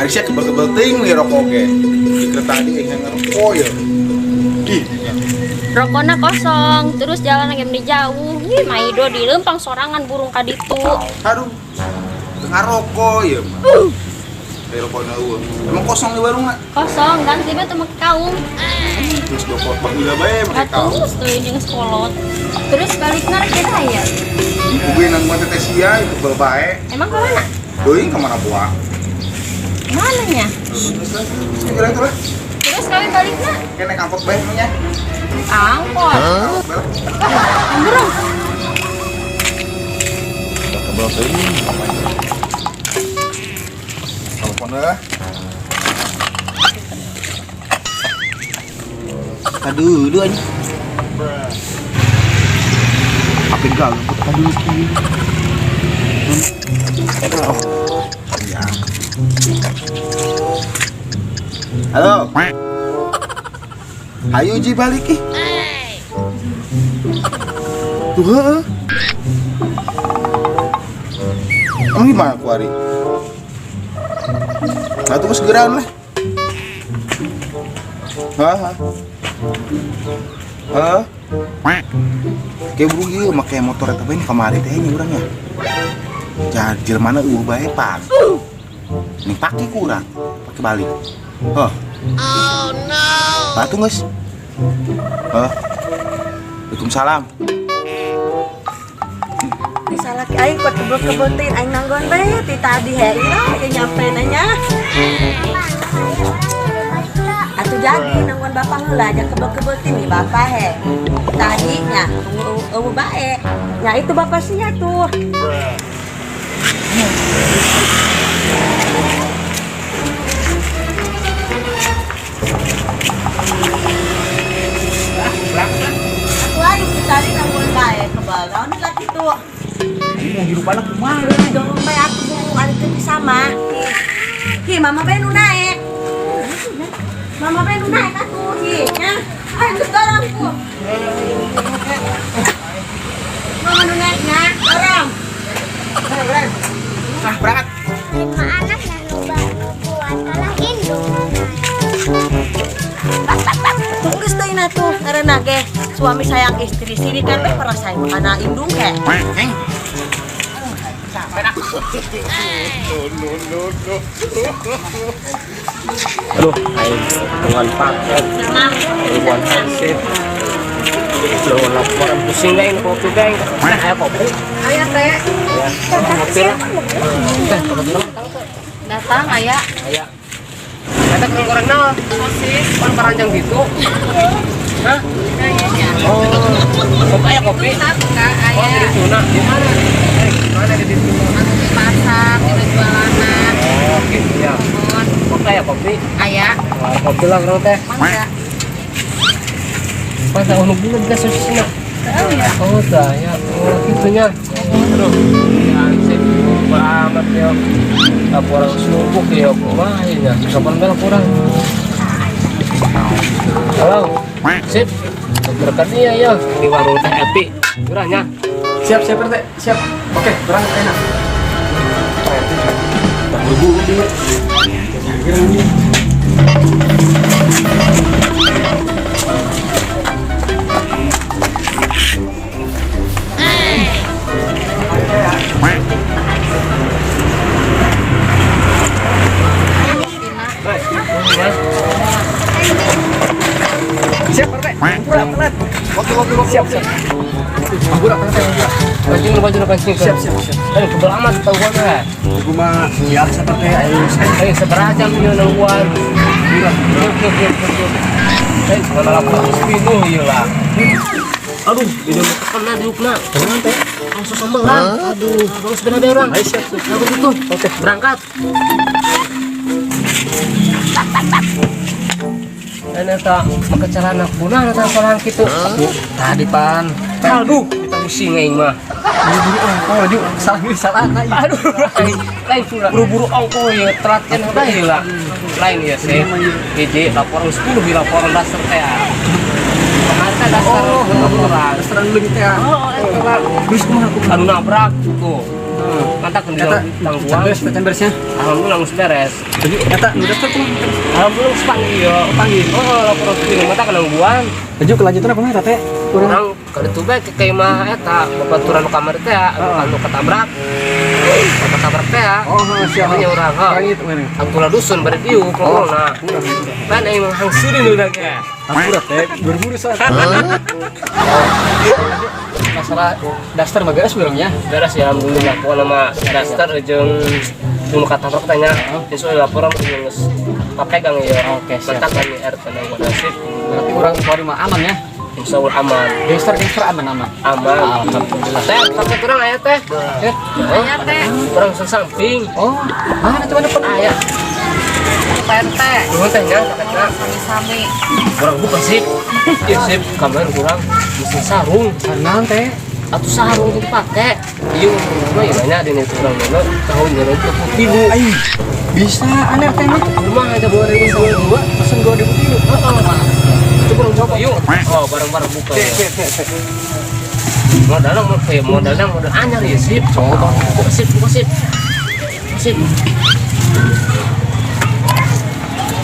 Ari sia kebel-kebel teuing li rokok ge. Dikira tadi aing ngerokok ya. Ih, Rokona kosong, terus jalan lagi meni jauh. Ih, Maido di lempang sorangan burung kaditu. Aduh. Tengah rokok ya mah. Dari rokokna eueuh. Emang kosong di warungna? Kosong, ganti bae teu make kaum. Terus dokot baheula bae make kaum. Terus tuh jeung sekolot. Terus balikna rek beda ya. Ibu gue nangguan teteh sia itu kebel bae. Emang kemana? Teuing ka mana buah? Mana nya? Terus lah, segera itu lah. Terus kami balikna Kayak naik angkot bae emangnya. Naik angkot. Angkot bae lah. Burung. Kebel teuing. Telepon lah. Aduh, lu anjing. Apa enggak lu tadi ki. Ya. Halo. Ayo Ji balik ih. Tuh heeh. Emang gimana ku hari? Nah, tuh segera lah. Hah? Hah? Kayak buru ieu make motor eta bae kamari teh nya urang ya. Jadi jelema na eueuh bae pak. Nih pake ku urang, pake balik. Hah. Oh no. Batu geus. Hah. Waalaikumsalam. Salah ki aing kuat kebel-kebel teh aing nanggon bae ti tadi he ira ya nyampe nanya. Atuh jadi nanggon bapak heula aja kebel-kebel teh nih bapak he. Tadinya eueuh bae. Ya itu bapak sia tuh. Atuh aing ti tadi nanggon bae kebal. Naon laki tuh? Ini mau hirup anak kumaha? Dorong bae atuh burung ari teu bisa mah. Hi, mama bae nu naek. Mama bae nu naek atuh, hi, nya. Ayo geus dorong ku. Mama nu naek nya, dorong. Nah, berangkat. 5 anak yang buat kalah induk. Tunggu deui na tuh, ngaranna ge suami sayang istri sini kan bae pernah sayang kana indung he. Neng. Aduh, aing dengan paket, aing hansip. Loh, laporan pusing deh, ini kopi deh. Nah, ayo kopi. Aya teh. Ya, kopi lah. Teh, kopi dulu. Datang aya. Aya. Eta kurang goreng naon? Sosis, pan paranjang gitu. Hah? Oh, kopi aya kopi. Oh, di tuna. Di mana? Di mana di tuna? Di pasar, di jualanan. Oh, gitu ya. Kopi aya kopi? Aya. Wah, kopi lah urang teh. Mangga. Pas anu bulan geus sosisna. Oh, tah ya. Oh, kitunya. Aduh, hansip amat ya. Laporan subuh ya, kumaha ya. Kapan bel kurang? Halo. Sip. Berkat iya ya di warung Teh Epi. Kurangnya. Siap, siap RT. Siap. Oke, berangkat enak. Buru-buru. Siap RT. Pura telat. Oke, oke, oke. Siap, siap. Pura RT, pura. Pancing lu, pancing lu, pancing. Siap, siap, siap. Kebel amat tau gua teh. Ibu mah biasa RT, ayo. Seberapa jam ini nungguan? Oke, oke, oke. Mana lapor sepinu ieu lah. Aduh, ini mau kena diukna. Tenang teh. Langsung sambelan. Aduh, bagus benar orang. Ayo siap, siap. Nah, begitu. Oke, berangkat. Dan eta make celana punah eta salah kitu. Tadi pan. Aduh, kita pusing aing mah. Buru-buru ongko laju salah milih salah nah. Aduh, lain pula. Buru-buru ongko ya telat kan udah lah. Lain ya sih. Hiji laporan 10 di laporan dasar teh. Kemarin kan dasar Oh, laporan. dasar leungit teh. Oh, eta Terus kumaha kumaha? Anu nabrak tuh. Mantap Eta tangguhan. beres, can beresnya. Alhamdulillah geus beres. Jadi eta nu daftar kumaha? Alhamdulillah geus panggil yo. Panggil. Oh, lapor ke mata kanangguan. Laju kelanjutan apa mah eta teh? Urang Urang ka ditu bae ke imah eta babaturan nu kamari teh anu ketabrak. Anu ketabrak teh. Oh, heuh, siap. Nya urang heuh. Urang itu mana? Angkula dusun bari diuk corona. Urang itu. Pan aing mah hangsirin urang ge. Hampura teh berburu saat. Masalah daftar mah beres urangnya. Beres ya alhamdulillah pokona mah daftar jeung nu katabrak teh nya. Geus laporan geus papegang ya. Oke, siap. Mantap kami RT nangguan nasib. Berarti urang keluar mah aman ya. Insya Allah aman. Gangster gangster aman aman. Aman. Alhamdulillah. Teh, pakai kurang aya teh. Eh, Aya teh. Kurang samping. Oh, mana coba depan? Aya. Pak RT. Nuhun teh nya paketna. Sami-sami. Kurang buka sip. Iya sip, kamar kurang mesin sarung. Sarung teh. Atau sarung itu dipake. Iya, mah ya banyak di itu urang mana tahun 2023. Aing bisa aneh teh mah. Rumah aja 2022 pesen 2003. Heeh. Itu kurang coba yuk. Oh, bareng-bareng buka ya. Modalnya mau kayak modalnya modal anyar ya sip. Coba. Buka sip, buka sip. Sip.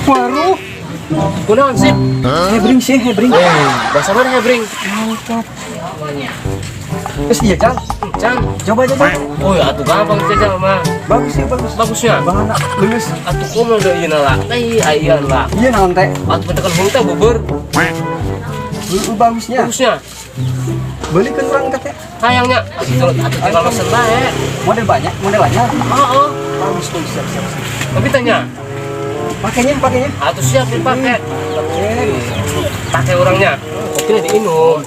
Waduh. Kunaon sip? Hebring sih, hebring. Bahasa mana hebring? Mantap. Terus iya, Cang. Cang. Coba aja, Cang. Oh ya, atuh gampang sih Cang mah. Bagus ya, bagus. Bagusnya. Bahan lulus. Atuh komo deui ieu lah. Teh aya lah. Iya naon teh? Atuh bentekan hulu teh bubur. Bagusnya. Bagusnya. Belikan urang teh. Hayangnya atuh atuh tinggal mesen bae. Model banyak, model anyar. Heeh. Bagus, bagus, siap, siap, siap. Tapi tanya, Pakainya, pakainya. atuh siap dipakai. Oke. Pakai orangnya. Kopinya diinum.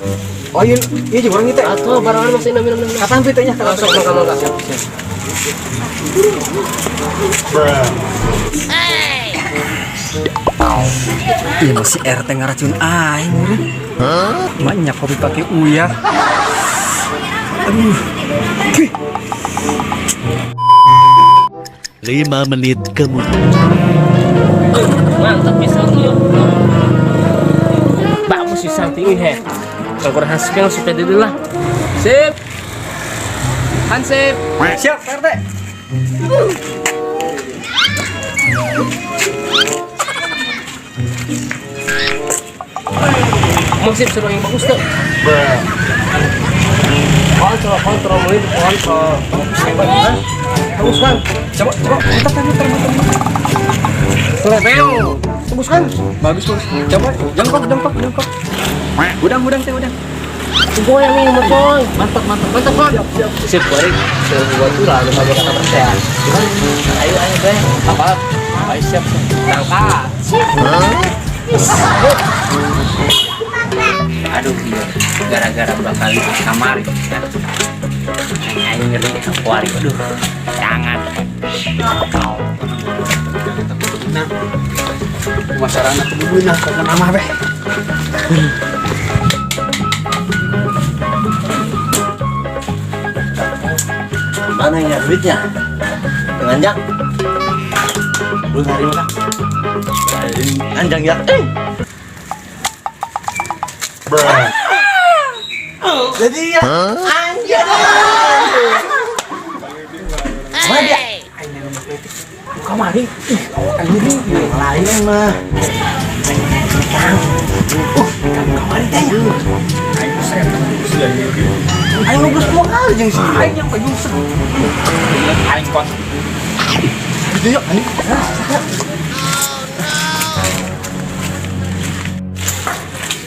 Oh iya, iya juga orang itu. Atuh barangan masih minum minum. Kapan pitanya? Kapan Langsung mangga mangga. Siap, siap. Iya masih RT ngeracun aing meureun. Maknya kopi pakai uyah. Aduh. Wih. 5 menit kemudian. Mantap bisa tuh. Bagus sih santai ini he. Kalau hansip yang supaya dulu lah. Sip. Hansip. Siap, RT. Mau sip suruh yang bagus tuh. Kontrol, kontrol, mulai kontrol. Bagus kan? Coba, coba. Muter, muter, muter, muter. Lebel. Bagus kan? Bagus, bagus. Coba, jongkok, jongkok, jongkok. Udang, udang, teh, udang. Goyang nih, motoy. Mantap, mantap. Mantap kan? Siap, siap. Sip, bari. Sebuah tuh lah, ada kata percaya. Cuman, ayo, ayo, deh. Apa? Ayo, siap, siap. Nangka. Aduh, iya. Gara-gara bakal di kamar. Ayo ngeri kuari. Aduh, jangan. Nah, masyarakat kudu nah, pokokna mah beh. Mana ya duitnya? Nganjang. Belum hari mana? Anjang ya. Jadi ya. Anjang. Mana dia? Kamari. Ih, aing ngeri. Lain mah. Kamari teh. Aing setan. Aing ngobrol semua kali jeung si. Aing yang paling seru. Aing kot. Gitu yuk, anjing.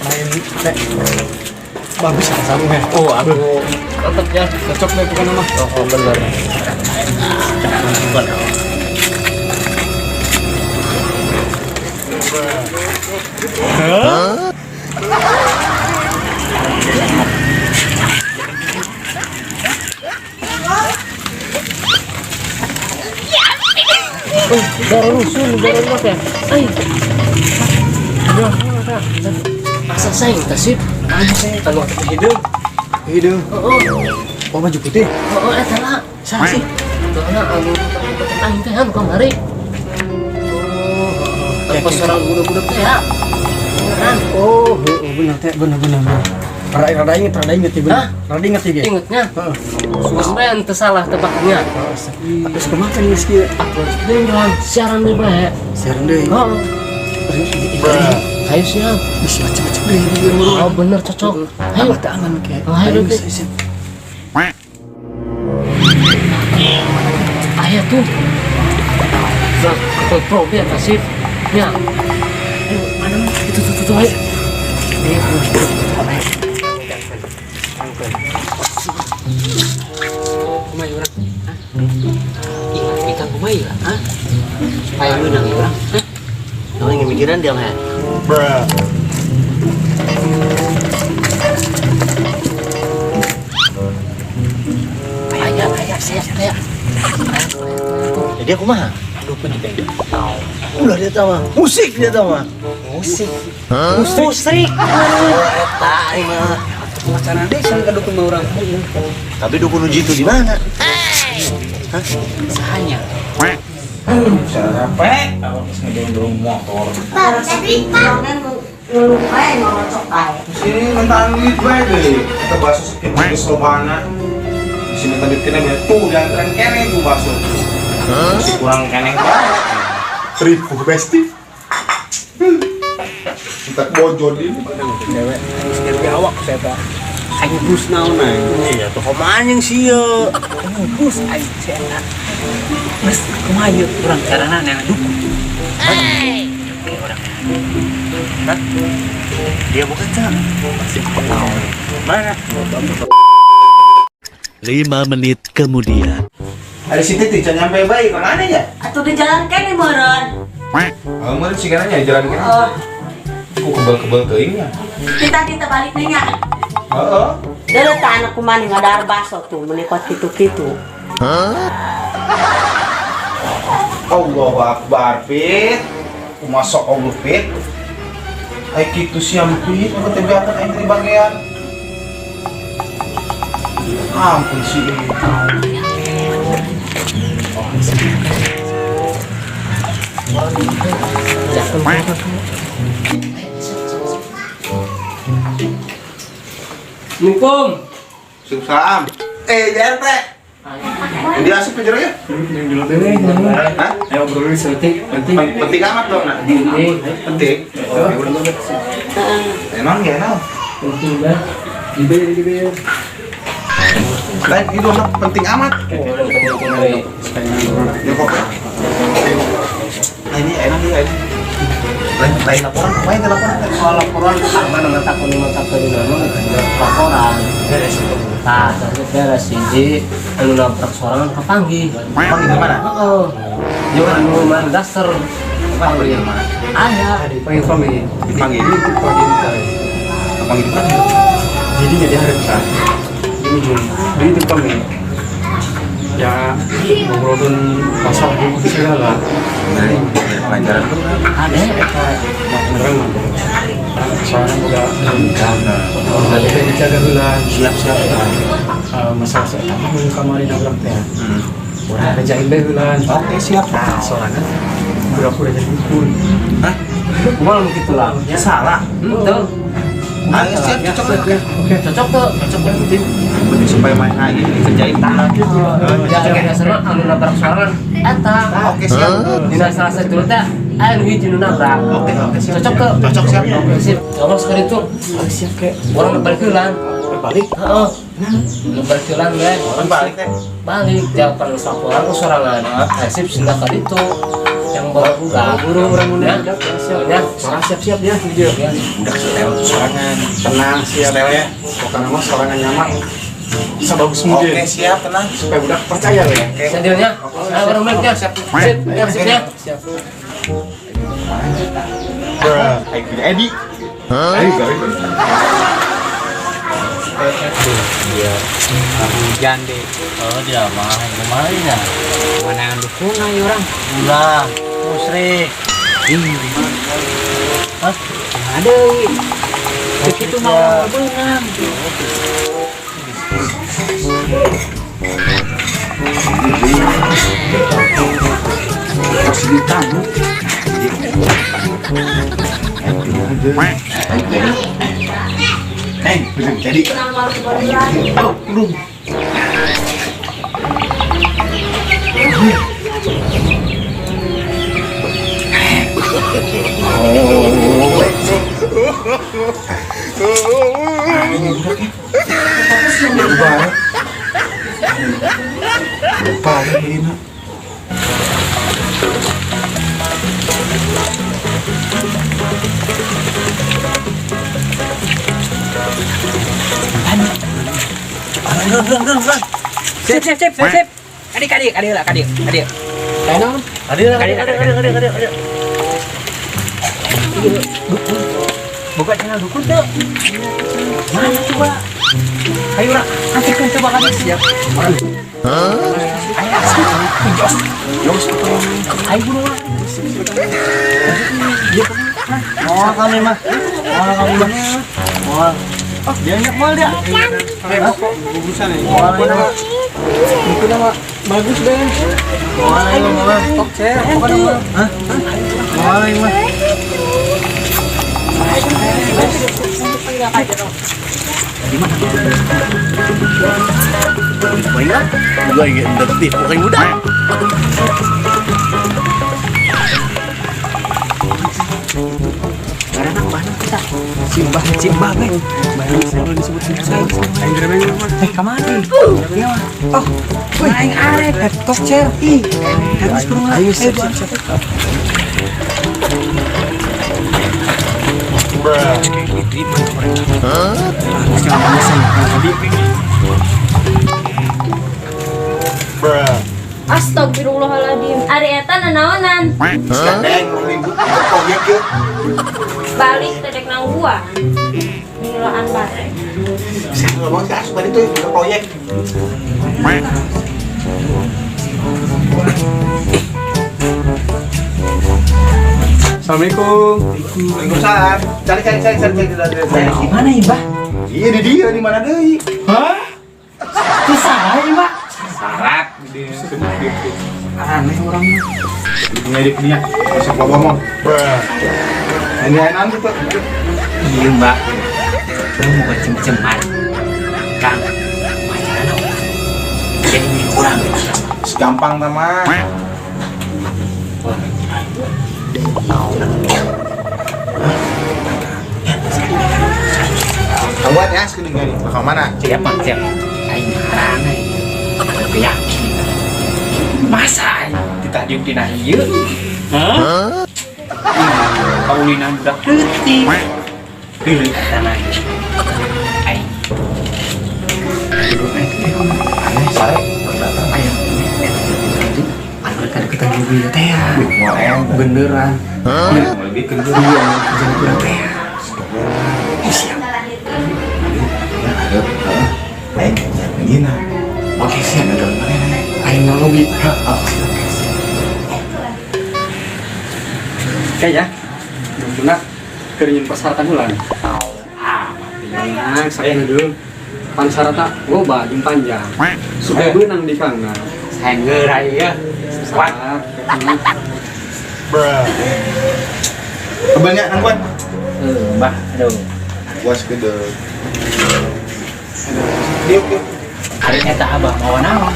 Lain teh. Bagus ya sarungnya. Oh, aku mantap ya. Cocok deh bukan mah. Oh, bener. Darah rusuh, darah rusuh ya. Ay. Masa saya yang tasip? Anu hidung. Hidung. Oh, Oh, baju putih. oh, eta lah. Siapa sih? Karena anu aing teh anu kamari. Oh, pas orang budak-budak teh ya. Beneran. Oh, oh, benar teh, benar benar benar. Rada inget, rada inget ya bener. Hah? Rada inget ya ge. Ingetnya? Heeh. Sebenarnya ente salah tebakannya. Tapi kumaha kan geus kieu? Deui jalan siaran deui bae. Siaran deui. Heeh. Ayo siap. Bisa macam-macam deui. Oh bener cocok. Ayo. Abah teh aman ke. Oh, ayo, Ayo, Ki. siap. Ayo tuh. Nah, pro ya kasih. Ya. Ayo, mana mana? Itu tuh tuh tuh ayo. Kumaha urang? Hah? Ingat kita kumaha ya? Hah? Supaya menang ya urang. Hah? Naon yang mikiran dia mah? Ayo, ayo, siap, ayo. Jadi aku mah. Ulah dia tahu mah. Musik dia tahu mah. Musik. Musik. Oh, eta ieu mah. Wacana deui sang ka dukun mah urang. Tapi dukun uji itu di mana? Sahanya. Capek, awak geus ngedorong motor. Tapi Pak, Ngeluh bae ngorocok bae. Sini mentaan duit bae deh. Kita bakso sakit geus lobana. Di sini tadi kene bae tuh diantaran kene tuh bakso. Masih kurang keneng bae. Ribu besti. Kita bojo ini. Cewek geus awak saya teh. Aing bus naon aing. Iya tuh kumaha anjing sieun. Bus aing si eta. Geus kumaha ieu urang carana neangan dukun. Oke urang. Hah? Dia bukan cak. Mana? 5 menit kemudian. Ada si Titi can nyampe bae kemana ya? Atuh di jalan kene meureun. Oh, meureun sih nya jalan kene. Oh, Ku kebel-kebel teuing nya. kita kita balik nih nya. Heeh. Deuleu tah anak kumaha ngadahar baso tuh meuni kot kitu-kitu. Allahu Akbar, Pit. Kumaha Allah, Pit. Ai kitu siam, Pit. Aku teh beakan aing di bagian. Ampun sih. Assalamualaikum. Salam. Eh, JRT. Ini asup ke jero ya? Hah? Ayo obrolin sepenting penting. Penting amat dong, nah. Penting. Penting. Oh, ya udah. Emang ya, naon? Penting banget. Dibayar dibayar. Lain itu mah penting amat. Ya kok. Nah, ini enak juga ini. Lain lain laporan, main laporan tadi. Soal laporan mana mata kuning mata kuning nama laporan. Beres itu. Tah, terus beres hiji anu nabrak sorangan kapanggih. Panggil di mana? Heeh. Jeung anu man dasar Panggil di mana? aya. Panggil kami. Dipanggil. Dipanggil. Panggil di mana? Jadi nggak diharap kan? Di ujung. Jadi itu kami. Ya ngobrolin masalah di segala. Dari pelajaran tuh. Ada Beneran mah. Soalnya udah udah dijaga heula. Siap siap. Masalah saya tapi mun kamari nabrak teh. Urang kerjain bae heula. Oke siap. Nah, soalnya pura-pura jadi dukun. Hah? Kumaha nu kitu lah. Ya salah. Henteu. Ayo siap cocok oke. Oke. Cocok tuh. Cocok yang penting. Penting supaya main lagi dikerjain. Ya biasana anu nabrak sorangan eta. Oke siap. Dina salah satu teh aya nu hiji nu nabrak. Oke oke siap. Cocok tuh. Cocok siap. Oke sip. Ngomong sekali tuh. Oh, siap kek. Orang balik heulan. Balik. Heeh. Nu balik heulan we. Orang balik teh. Balik jawaban laporan ke sorangan. Nah, sip sinda kali itu yang bawa budak. Buru orang Ya. muda siap. Ya. Orang siap-siap ya. Dia. Ya. Udah setel sorangan. Tenang siap. Setel ya. Pokoknya mah sorangan nyaman. Bisa bagus mungkin. Oke siap tenang. Supaya budak percaya ya. Oke. Sendirinya. Nah, orang balik ya. Sip, ya, sip ya. Siap. Ayo punya Edi. Ayo gawe. Hujan deh. Oh dia mah kemarin ya. Mana yang dukun ayo orang? Ulah, musrik. Hah? Ada. Itu mah orang benang. Masih tamu. Jadi Kenal malu barusan. Oh, belum. Lupa ini. Run, run, run, run. Sip, sip, sip, sip, sip. Adik, adik, adik lah, adik, adik. Adik, adik, adik, adik, adik, adik, adik. Buka channel dukun tuh. Mana coba? Ayo lah, antarkan coba kami siap. Ayo, jos, jos, ayo buru. Mau kami mah. Mau kami mah. Mau. Oh, dia nggak mau dia. Urusan ya. Mau mah. Itu nama bagus deh. Mau mah. Tok chair, apa nama? Hah? Mau mah. Banyak, gue ingin detik, bukan muda. Simbah, simbah, be. Selalu disebut simbah. Aing gerebeng mah. Eh, kamari. Iya mah. Oh, aing arek, tok chair. Ih, harus kurang. Ayo, siap, siap, siap. Astagfirullahaladzim. Ari eta nanaonan. Gandeng ribut proyek ya. Balik tedek nang gua. Ngiloan bare. Saya ngomong si Asman itu buka proyek. Assalamualaikum. Waalaikumsalam. Cari cari cari cari cari cari. cari. Di mana Imbah? Iya di dia di mana deui? Hah? Itu salah Imbah. Syarat di Aneh orangnya. Punya dia punya. Besok bawa ngomong. Ini enak tuh. Iya Mbak. Lu mau kecem-ceman. Kang, pacaran apa? Jadi milik kurang. Gampang sama. Kawan ya, sekarang nih, bakal mana? Siap, Pak, siap. Aing harana ieu. Yakin. Masa aing kita diuk dina ieu? Hah? Kaulinan budak leutik. Deuleu etana ieu. Aing. Aneh, sare. Ayo, anu kan kita mobil teh ya. Mau Beneran. Mau lebih ke Iya, jadi kurang teh. Siap. Ya, ada. Aing gina. Oke, siap. Aing nologi. Oke, siap. Oke ya. Benar. Keringin persyaratan ulang. Ah, Nah, saya dulu. Pan syaratna loba jeung panjang. Supaya beunang di kangna. Saya ngeurai ya. Kuat. Kebanyak nangguan. Mbah, aduh. Gua segede. Diuk, diuk. Ari eta abah mawa naon?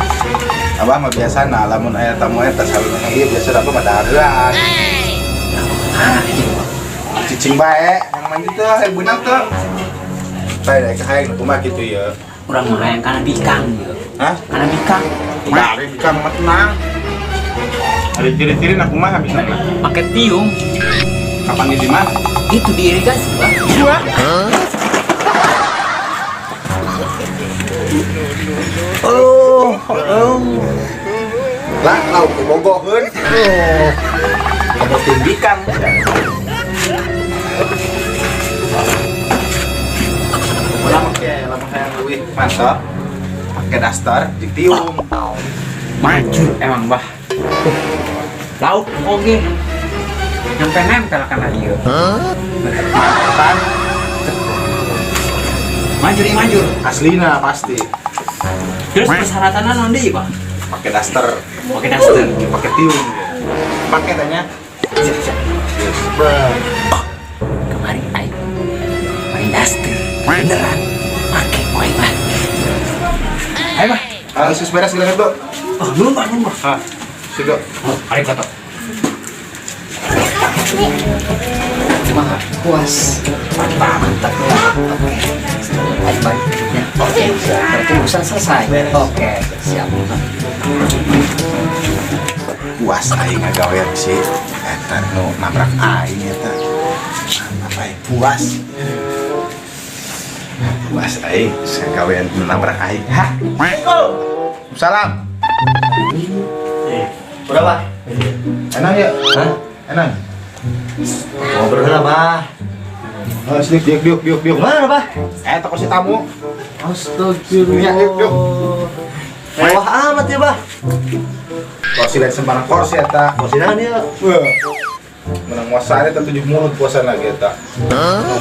Abah mah biasa nah, lamun aya tamu eta selalu nang ieu biasa abah mah daharean. Ah, iya. Cicing bae, yang mandi tuh, hayang beunang tuh. Bae deh, hayang kumaha kitu ya. Urang mah hayang kana bikang ieu. Hah? Kana bikang. Dari bikang mah tenang. Ada ciri-ciri nak kumaha bisa mah. Make tiung. Kapan di mana? Itu diirigasi, Bah. Gua. Oh, oh. Lah, lauk ke bogoheun. Oh. Kamu tim bikang. Ulah make lamun hayang leuwih mantap. Pakai daster jeung tiung. Maju emang, Bah. Lauk oge. Nyampe nempel kana ieu. Mantap. Manjur ieu manjur. Aslina pasti. Terus persyaratanna naon deui, Bah? Pakai daster, Pakai daster. pakai tiung. Pakai tanya. Siap, siap. Yes. Kemarin aing. Kemarin daster. Beneran. Ah, sus beres geura do. Ah, belum Bah, belum Bah. Ah, sigo. Arigato. Mah, puas. Mantap, mantap. Oke. Baik, baik. Ya, oke, siap. Berarti urusan selesai. Oke, siap. Puas aing ngagawean si eta nu nabrak aing eta. Apa aing puas. Puas aing ngagawean nu nabrak aing. Hah? Salam. Berapa? Enak ya? Hah? Enak. Ngobrol lah, Bah. Oh, sini diuk diuk diuk diuk. Gimana, Bah? Eh, toko si tamu. Astagfirullah. Iya, yuk, yuk. Mewah amat ya, Bah. Kursi lain sembarang kursi eta. Kursi naon ya? Wah. Menang muasanya eta tujuh mulut puasa lagi eta.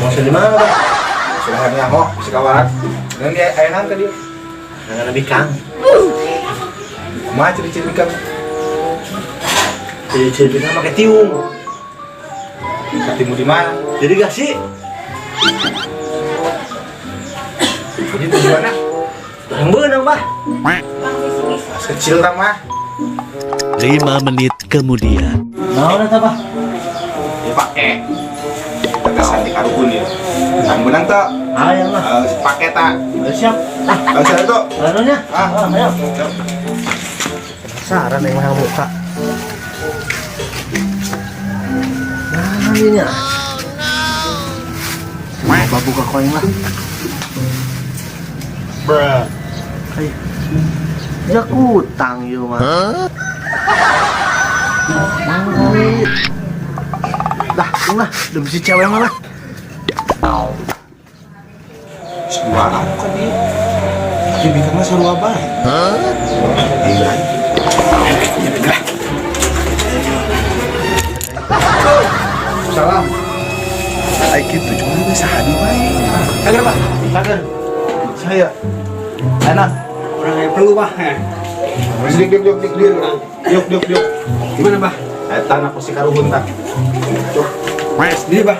Kursi di mana, Bah? Sudah nyaho si kawaran. Dan dia aya naon ka dieu? Nangan bikang. Kumaha ciri-ciri bikang? Ciri-ciri bikang pakai tiung. Katimu di mana? Jadi gak sih? Jadi tujuannya Yang benang, Bah. Mas kecil tak mah. 5 menit kemudian. Naon eta, Bah? Ya pake. Kita tes di karuhun ya. Yang benang tuh. Ayang lah. Pake tak. Udah siap. Ah, Bangsa itu. anunya. Ah. Ayo. Penasaran yang mahal muka. Nah, ini ya. Coba buka koin lah. Bruh. Ayo. Ya kutang yuk mah. Dah, lah, udah bisa cewek mana? Sebuah aku kan dia. Tapi bikangnya seru apa? Iya. Ya bener. Salam. Ai kitu cuma bisa hadi bae. Cager, Bah. Cager. Saya enak. Orang yang perlu, Bah. Diuk diuk diuk diuk diuk diuk diuk diuk. Gimana, Bah? Eta na kursi karuhun tah. Cuk. Sendiri, Bah.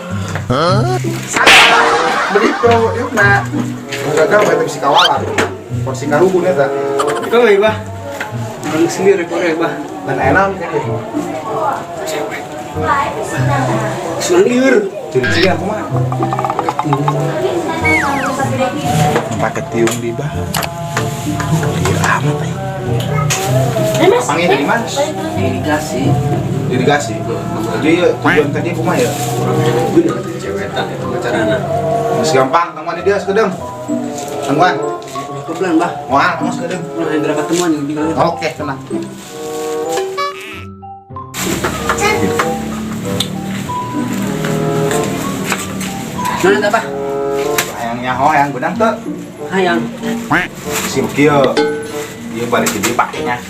Begitu, yuk na. Gagal eta bisi kawalan. Kursi karuhun eta. Kau ya, Bah. Orang sendiri kore, Bah. Dan enak kan. Cewek. Senang liur. Ciri-ciri aku mah. Pakai tiung di bah. Liur amat ay. Panggil dari mana? Irigasi. Irigasi. Jadi tujuan tadi aku mah ya. Bener kata cewek tak itu pacarana. Masih gampang, tangguhan dia sekedeng. Tangguhan. Kebelan, Bah. Wah, kamu sekedeng. Ulah Hendra ketemuan yang bilang. Oke, tenang. Mana tak, Bah? Hayang nyaho, hayang benang tuh. Hayang. Si kieu. Dia balik ke dia pakainya.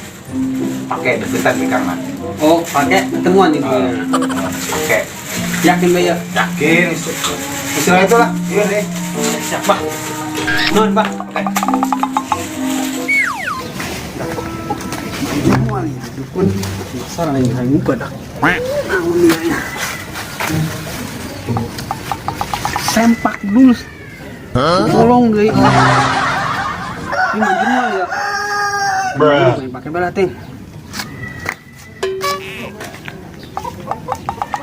Pakai deketan bikang mah. Oh, pakai ketemuan ini. Pakai. Yakin, Bah ya? Yakin. Istilah itulah. Iya nih. Siap, Bah. Non, Bah. Dukun penasaran yang hayang muka dah. Sempak dulu. Tolong deh. Ini makin mal ya. Bruh. Pakai bala ting.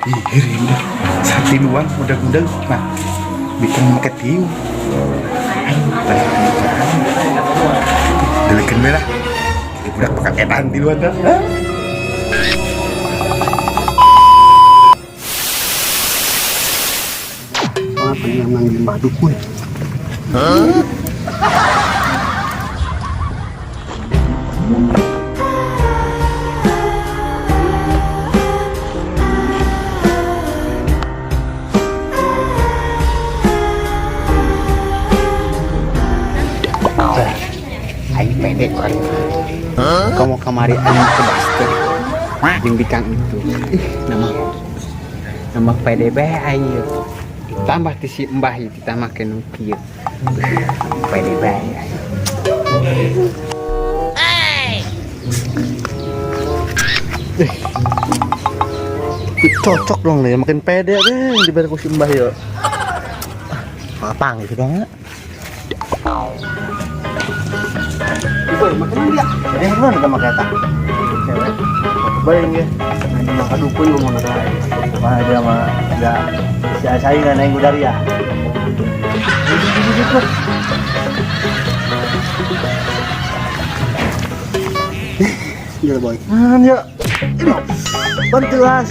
Ih, udah. Sati luang udah-udah. Nah, bikin pakai tiung. Aduh, tadi delekeun we lah. Jadi budak pakai edan di luar dah. Soalnya pengen manggil Mbah Dukun. Aing pede kali. Kamu kamari aing ke Baster. Jeung bikang itu. Ih, nama pede bae aing ieu. Ditambah ti si Mbah ieu ditambah ke nu kieu. Pede bae aing. Cocok dong nih, makin pede deh diberi ku si Mbah ya. Apa gitu dong ya? Woi, makan dia. Jadi yang mana sama kayak tak? Cewek. Bayang ya. Nanti makan dukun ngomong lain. Wah, dia mah enggak bisa saingan aing dari ya. Gila boy. Nah, ya. Ini bantuas.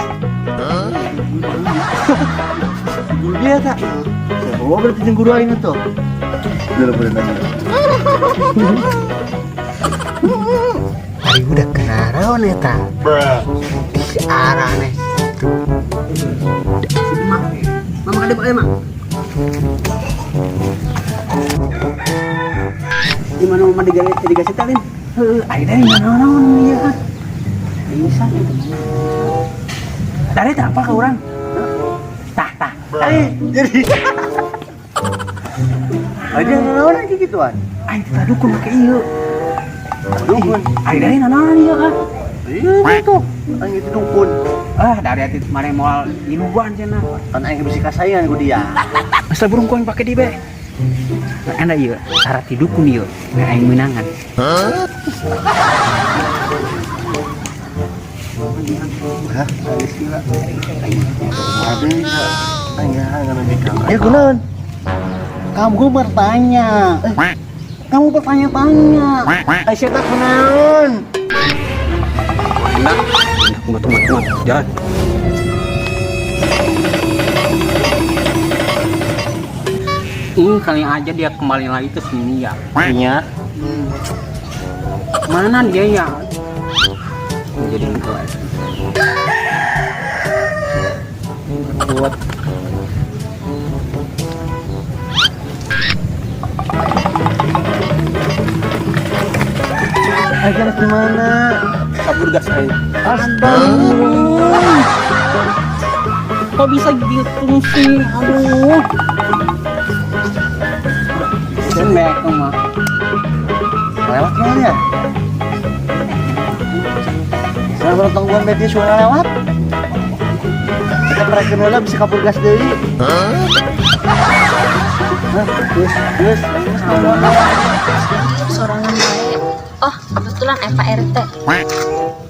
Guru dia tak? Siapa berarti jeung guru aing tuh? Gila boleh nanya. Ari udah kenaraon eta. Si arane. Si emak. Mama ada bae, Mak. Di mana mama digawe talin? Heeh, ari dari mana-naon ieu kan. Bisa gitu. Dari tak apa ke urang? Tah, tah. Jadi ada naon lagi gituan? Aing teh dukun make ieu. Dukun. Ari dari naon ieu kan? Iya tuh. Aing itu dukun. Ah, dari hati mare moal ngiluan cenah. Kan aing bisi kasayangan ku dia. Masa burung ku aing pake di be. Anda ieu syarat ti dukun ieu, aing meunangan. Hah? Alis gila. Ada enggak? Ya kunaon? Kamu bertanya. Kamu bertanya-tanya. Aisyah tak kunaon? Enak. Kumat kumat kumat. Jalan. Ini kali aja dia kembali lagi ke sini ya. Iya. Mana dia ya? Jadi enggak. Buat Akhirnya gimana? Kabur gas aing. Astagfirullah. Kok bisa gitu sih? Aduh. Selek mah. Lewat mana ya? Saya baru tungguan berarti suara lewat. Kita pernah bisa kabur gas deui. Hah? Terus, terus, terus Sorangan bae. Oh, kebetulan Pak RT.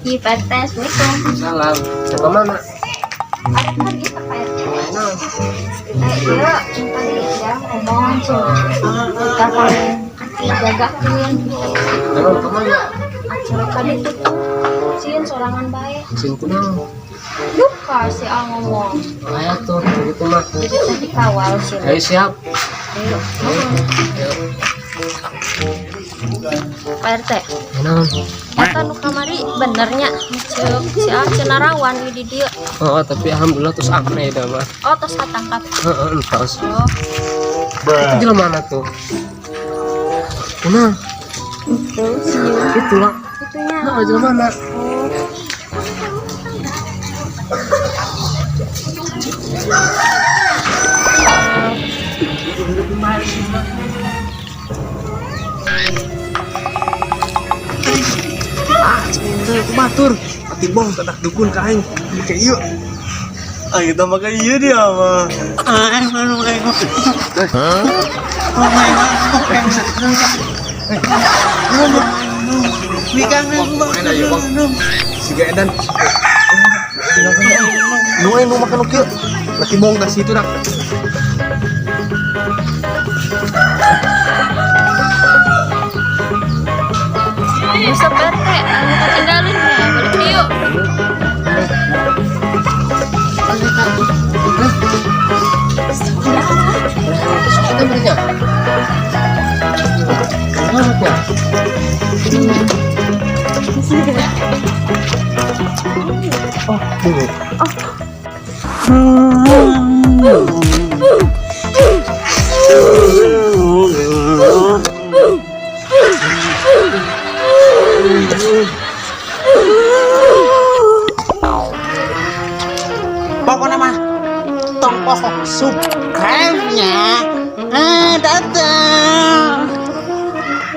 Iya, Pak RT, Assalamualaikum. Salam. Siapa mana? Ada kan iya Pak RT. Kita iya, yang tadi ya ngomong cuma kita paling jagain. Emang kemana? Acara tadi itu tuh, sieun sorangan bae. Sieun kunaon? Luka si A ngomong. Aya tuh, begitu mah. Jadi tadi kawal sih. Ayo siap. Ayo. Ayo. Pak RT. Naon? Eta nu kamari benernya ceuk si A cenah rawan di dieu. Oh, tapi alhamdulillah terus aman ya dah mah. Oh, tos katangkap. Heeh, entos. Oh, Itu jelema mana tuh? Kunaon? itu sih. Itulah. Itunya. Heeh, jelema mana? Batur, ati bong tadak dukun ka aing. Make ieu. Aing kita makan iya dia mah. Siga edan. Nu aing nu makan nu kieu. Laki bong tas itu dak. Bisa Pak RT, anu ketinggalan ya, balik dieu. Kita belinya. Mana tuh? Pokoknya mah tong pokok subscribe-nya. Ah, datang.